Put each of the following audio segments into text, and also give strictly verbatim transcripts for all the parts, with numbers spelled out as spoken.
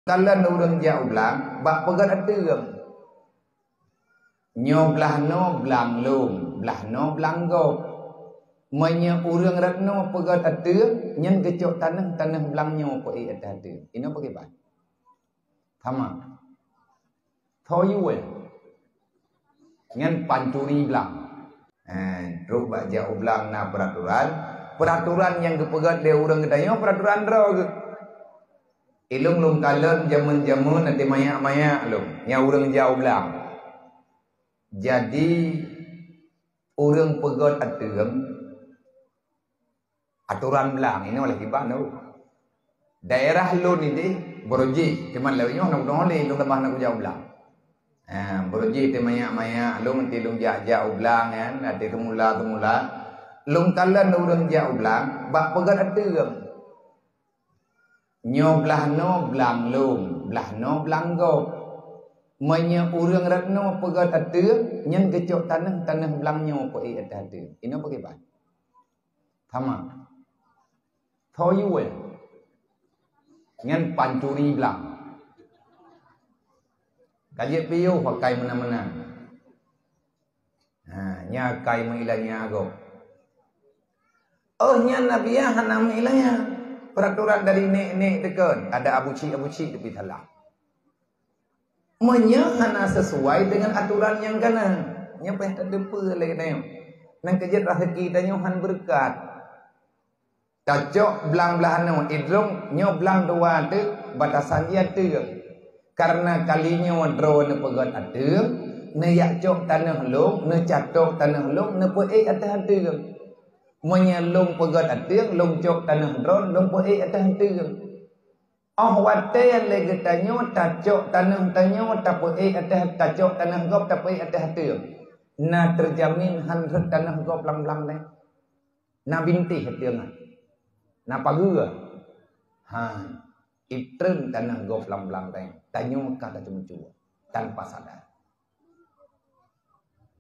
Kalon ureuëng jak u blang bak peugét ateueng. Nyoe blah noe blang lôn, blah noe blang gob. Meunyoe ureuëng rot noe peugét ateueng, nyan geucok tanoh, tanoh blang nyoe peuék ateueh ateueng. Inoe pakriban? Sama. Thoyue. Nyan pancuri blang. Eh, trok bak jak u blang na peuratoran. Peuratoran nyang geupeugét lé ureuëng geutanyoe peuratoran droe geuh. Ilong lôn kalon jameun-jameun até manyak-manyak lôn nyang ureuëng jak u blang. Jadi ureuëng peugét ateueng atoran blang inoe lé kiban tu. Daerah lôn idéh Beureuji, teuma lawét nyoe na udong lé lôn tamah na kujak u blang. Ha, Beureuji té manyak-manyak lôn té lôn jak-jak u blang nyan, até teumula-teumula. Lôn kalon ureuëng jak u blang bak peugét ateueng. Nyoe blah noe blang lôn, blah noe blang gob. Meunyoe ureuëng rot noe peugét ateueng, nyan geucok tanoh, tanoh blang nyoe peuék ateueh ateueng. Inoe pakriban? Sama. Thoyue. Nyan pancuri blang. Ka jeuet piôh pakai meunan-meunan. Ha, nya kai meuilah nya gob. Oh, nyan Nabiah hana meuilah nya. Peuratoran dari nek-nek teukon, ada Abu Cik, Abu Cik teupih salah. Meunyoe hana sesuai dengan atoran nyang kana, nyoe payah tateupeue lé geutanyoe. Nang keujeuet raseuki tanyoe han beureukat. Tacok blang blah noe idrong nyoe blang dua teuk batasan jih ateueng. Karena kali nyoe droe neupeugét ateueng, neuyak cok tanoh lôn, neucatok tanoh lôn, neupeuék ateueh ateueng. Meunyoe lôn peugét ateueng, lôn cok tanoh droe, lôn peuék ateueh ateueng. Óh watée lé geutanyoe tacok tanoh tanyoe tapeuék ateueh, tacok tanoh gob tapeuék ateueh ateueng, na teujamin han rhot tanoh gob lam blang nyan. Na bintéh ateueng nyan. Na pageue. Ha, itreun tanoh gob lam blang nyan. Tanyoe ka tacumcue tanpa sadar.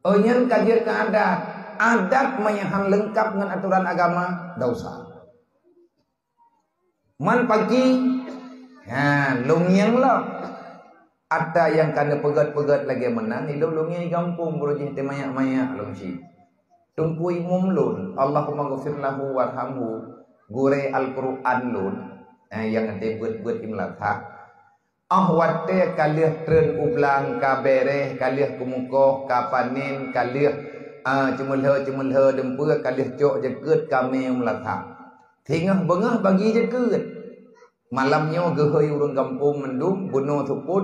Oh, nyan ka jeuet keu adat. Adat meunyoe han leungkab ngon atoran agama, dosa. Man paki, ha, lôn ngieng lom. Ata nyang ka neupeugét-peugét lagée meunan, ilong lôn ngieng gampông Beureuji té manyak-manyak lôn cit. Teungku Imum lôn, Allahumma ghfir lahu warhamhu, gurée Al-Qur'an lôn, eh, nyang até beuet-beuet di Meulathak. Óh watée ka lheueh treun u blang, ka béréh, ka lheueh keumukoh, ka panen, ka lheueh, a, ceumeulhö-ceumeulhö dumpeue, ka lheueh cok jakeuet ka mé u Meulathak. Singoh beungoh bagi jakeuet. Malam nyoe geuhôi ureuëng gampông mandum, bunoe seupôt,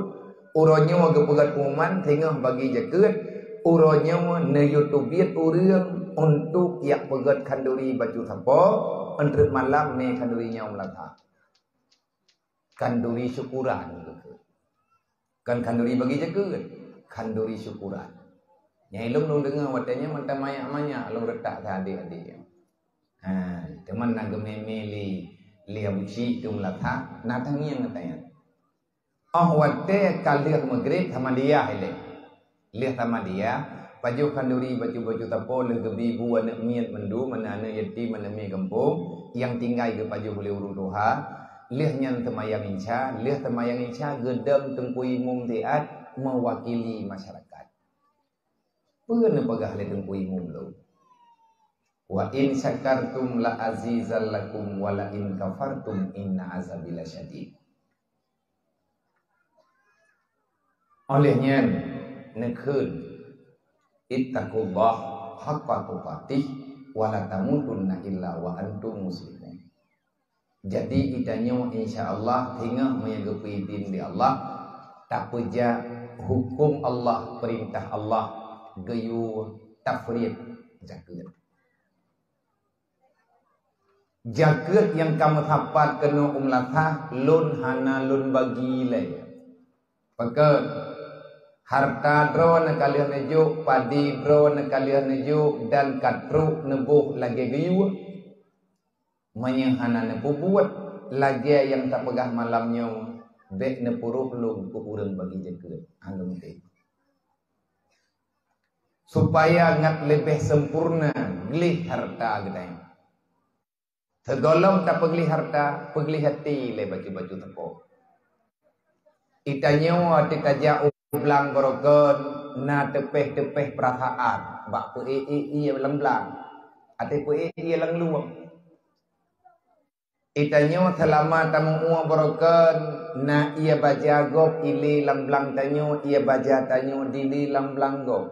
uroe nyoe geupeugét pengumuman, singoh bagi jakeuet, uroe nyoe neuyue teubiet ureuëng untuk jak peugét khanduri bacut sapo, eunteuk malam mé khanduri nyoe u Meulathak. Khanduri syukuran geukheun. Kon khanduri bagi jakeuet, khanduri syukuran. Nyang ilong lôn deungoe watée nyan mantong manyak-manyak lôn reutak keu adék-adék. Ha, teuma na geumé-mé lé, lé Abu Cik tu Meulathak, na tangieng geutanyoe. Óh watée ka lheueh meugrib, Ahmadiyah ilée. Lheueh Ahmadiyah, pajoh khanduri bacut-bacut sapo lheueh geubi bu aneuëk miet mandum, aneuëk-aneuëk yatim, aneuëk miet gampông, nyang tinggai geupajoh lé ureuëng tuha. Lheueh nyan teumayang Isya, lheueh teumayang Isya geudong Teungku Imum Siat meuwakili masyarakat. Peue neupeugah lé Teungku Imum lôn? "Wa in syakartum la azidannakum wa la in kafartum inna azabi lasyadid." Óh lheueh nyan neukheun, "Ittaqullaha haqqa tuqatih wa la tamutunna illa wa antum muslimun." Jadi geutanyoe insya Allah singoh meunyoe geupeuidin lé Allah tapeujak huköm Allah, peurintah Allah, geuyue tafrid zakeuet. Jakeuet nyang ka meusapat keunoe u Meulathah, lôn hana lôn bagi lé. Pakon? Hareuta droeneuh ka lheueh neujok, padi droeneuh ka lheueh neujok, dan ka trok neuboh lagée geuyue. Meunyoe hana neupeubuet lagée nyang tapeugah malam nyoe, bék neupeuroh lôn keu ureuëng bagi jakeuet. Aneuëk meuté. Supaya ngat leubeh sempurna gleh hareuta geutanyoe. Sigohlom tapeugleh hareuta, peugleh até lé bacut-bacut sapo. Itanyoe watée tajak u blang barokon na teupeh-teupeh peurasaan bak peuék-ék ié lam blang, até peuék ié lam luwang. Itanyoe seulama tamu'ue barokon na ié baja gob ilé lam blang tanyoe, ié baja tanyoe dilé lam blang gob.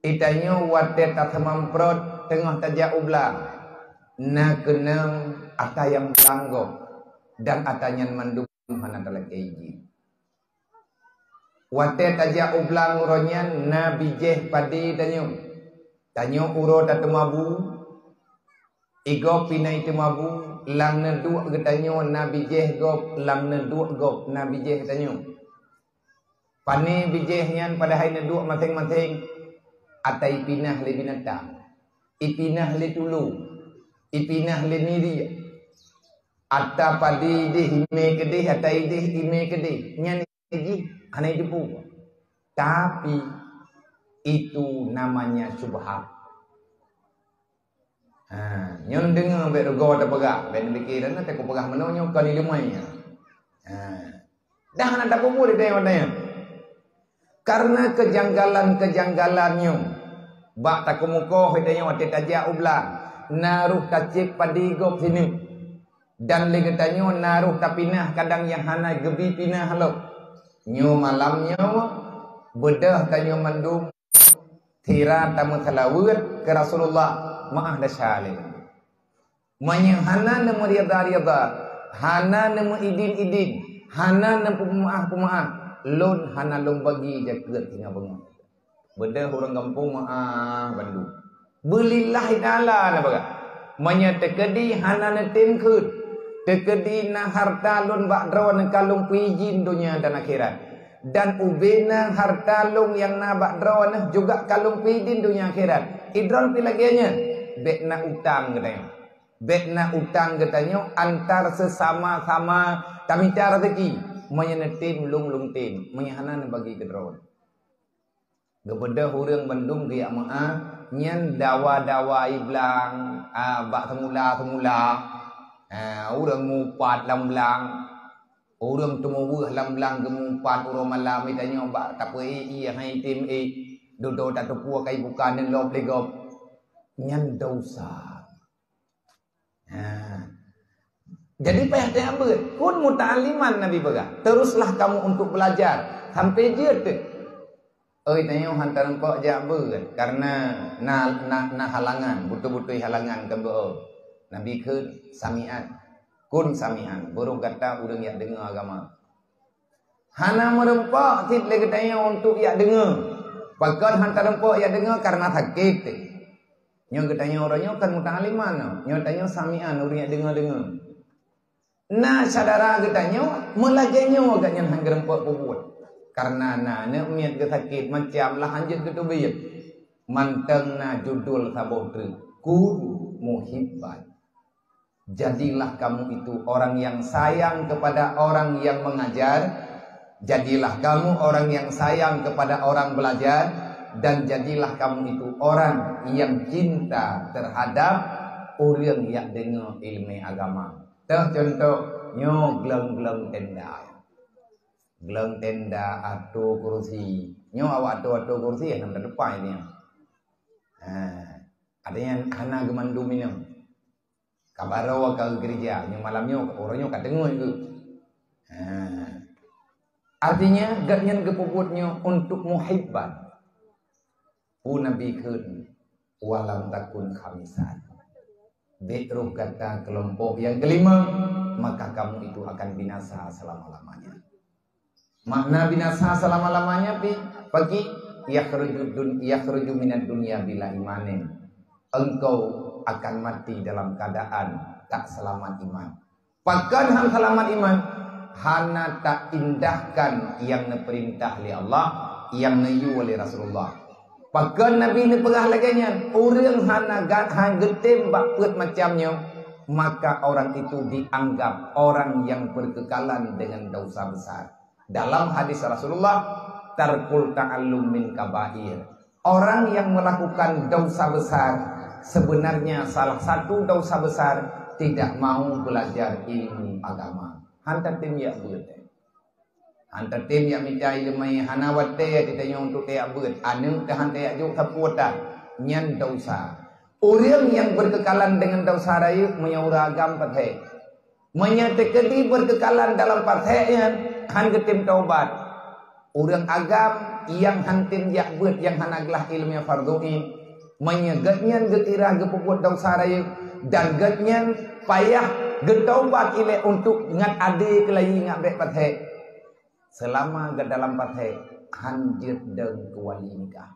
Itanyoe watée taseumamprot teungoh tajak u blang, na keunong ata nyang blang gob dan ata nyan mandum hana talakée idin. Watée tajak u blang uroe nyan na bijéh padé tanyoe. Tanyoe uroe tateumabu, igob pih na iteumabu, lam neuduek geutanyoe na bijéh gob, lam neuduek gob na bijéh tanyoe. Pané bijéh nyan padahai neuduek maséng-maséng, ata ipinah lé binatang, ipinah lé tulông, ipinah lé niriek. Ata padé idéh imé keudéh, ata idéh imé keudéh. Nyan jih hana jipeu. Tapi itu namanya syubhat. Ha, nyoe deungoe bék rugoe tapeugah, bék neupike dan takue peugah meunoe nyoe kon ileumèe. Ha. Dah hana tapeubuet di tayong-tayong. Karena kejanggalan-kejanggalan nyoe, bak takeumukoh di tayong watée tajak u blang, na roh tacéb padé gob sineuk. Dan lé geutanyoe na roh tapinah kadang nyang hana geubi pinah lom. Nyoe malam nyoe, beudôh tanyoe mandum sira tameuseulaweuet keu Rasulullah, meu'ah desya lé. Meunyoe hana neumeuridha-ridha, hana neumeuidin-idin, hana neupeumeu'ah-peumeu'ah, lôn hana lôn bagi jakeuet singoh beungoh. Beudôh ureuëng gampông meu'ah bandum. Beulillahi ta'ala na peugah. Meunyoe teukeudi hana neutem kheun, teukeudi na harta lôn bak droeneuh ka lôn peuidin donya dan akhirat. Dan ubena harta lôn nyang na bak droeneuh juga ka lôn peuidin donya akhirat. Idroen pih lagée nyan, bék na utang geutanyoe. Bék na utang geutanyoe antar seusama-sama tamita raseuki. Meunyoe neutem lôn, lôn tem. Meunyoe hana neubagi keu droeneuh. Geubeudôh ureuëng bandum geujak meu'ah, nyan dawa-dawa i blang, a, bak seumula-seumula. A, ureuëng mupat lam blang, ureuëng teumuweuh lam blang geumupat uroe malam, geutanyoe bak tapeuék ié hai tem ék, dudoe tateupeue kai bukan neulob lé gob. Nyan desya. Ha. Jadi payah teuabeuet. Kun muta'alliman Nabi peugah, "Teruslah kamu untuk belajar." Sampai jeuet teuh. Oi, tanyoe han tarumpok jak beuet karena na, na, na halangan, beutôi-beutôi halangan keu beuet. Nabi kheun sami'an. Kun sami'an, barô gata ureuëng jak deungoe agama. Hana meurumpok cit lé geutanyoe untuk jak deungoe. Pakon han tarumpok jak deungoe? Karena sakét. Nyoe geutanyoe uroe nyoe kan muta'alliman, nyoe tanyoe sami'an ureuëng jak deungoe-deungoe. Na syedara geutanyoe meulagée nyoe gobnyan han geurumpok peubuet. Karena na aneuk miet geusakét macam lah hanjeuet geuteubiet. Mantong na judul saboh treuk, Kun Muhibban. Jadilah kamu itu orang yang sayang kepada orang yang mengajar, jadilah kamu orang yang sayang kepada orang belajar, dan jadilah kamu itu orang yang cinta terhadap ureuëng nyang deungoe ileumèe agama. Teuh contoh, nyoe gleueng-gleueng tenda. Gleueng tenda, atô kursi. Nyoe awak atô-atô kursi nyang na depan nyoe. Ha, ada nyang hana geumandum inong. Ka barô ka geureuja, nyoe malam nyoe, uroe nyoe ka teungeut geuh. Ha. Artinya, gobnyan geupeubuet nyoe untuk muhibban. Pu Nabi kheun, "Walam takun khamisan." Bék roh gata keulompok nyang keulima, maka kamu itu akan binasa selama-lamanya. Makna binasa selama-lamanya pi, pagi, yakhruju dun-, yakhruju minad dunya bila imanin. Engkau akan mati dalam keadaan tak selamat iman. Pakon han selamat iman? Hana taindahkan nyang neupeurintah lé Allah, nyang neuyue lé Rasulullah. Pakon Nabi neupeugah lagée nyan? Ureuëng hana gat han geutem bak peuet macam nyoe, maka orang itu dianggap orang yang berkekalan dengan dosa besar. Dalam hadis Rasulullah, "Tarkul ta'allum min kabair." Orang yang melakukan dosa besar, sebenarnya salah satu dosa besar, tidak mau belajar ilmu agama. Han tatem jak beuet. Han tatem jak mita ileumèe, hana watèe teuh tanyoe untuk tajak beuet. Aneuk teuh han tajak jok sapeue tan. Nyan desya. Ureueng nyang beukeukalan deungon desya rayeuk meunyoe ureueng agam paséh. Meunyoe teukeudi beukeukalan dalam paséh nyan, han geutem taubat. Ureueng agam nyang han tem jak beuet nyang hana glah ileumèe fardhu ain, meunyoe geuhnyan geukira geupeubuet desya rayeuk dan geuhnyan payah geutaubat ilèe untuk ngat adé keulayi ngat bèk paséh, seulama geuh dalam paséh han jeuet dong keu wali nikah.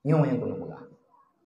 Nyoe nyang keuneuk peugah.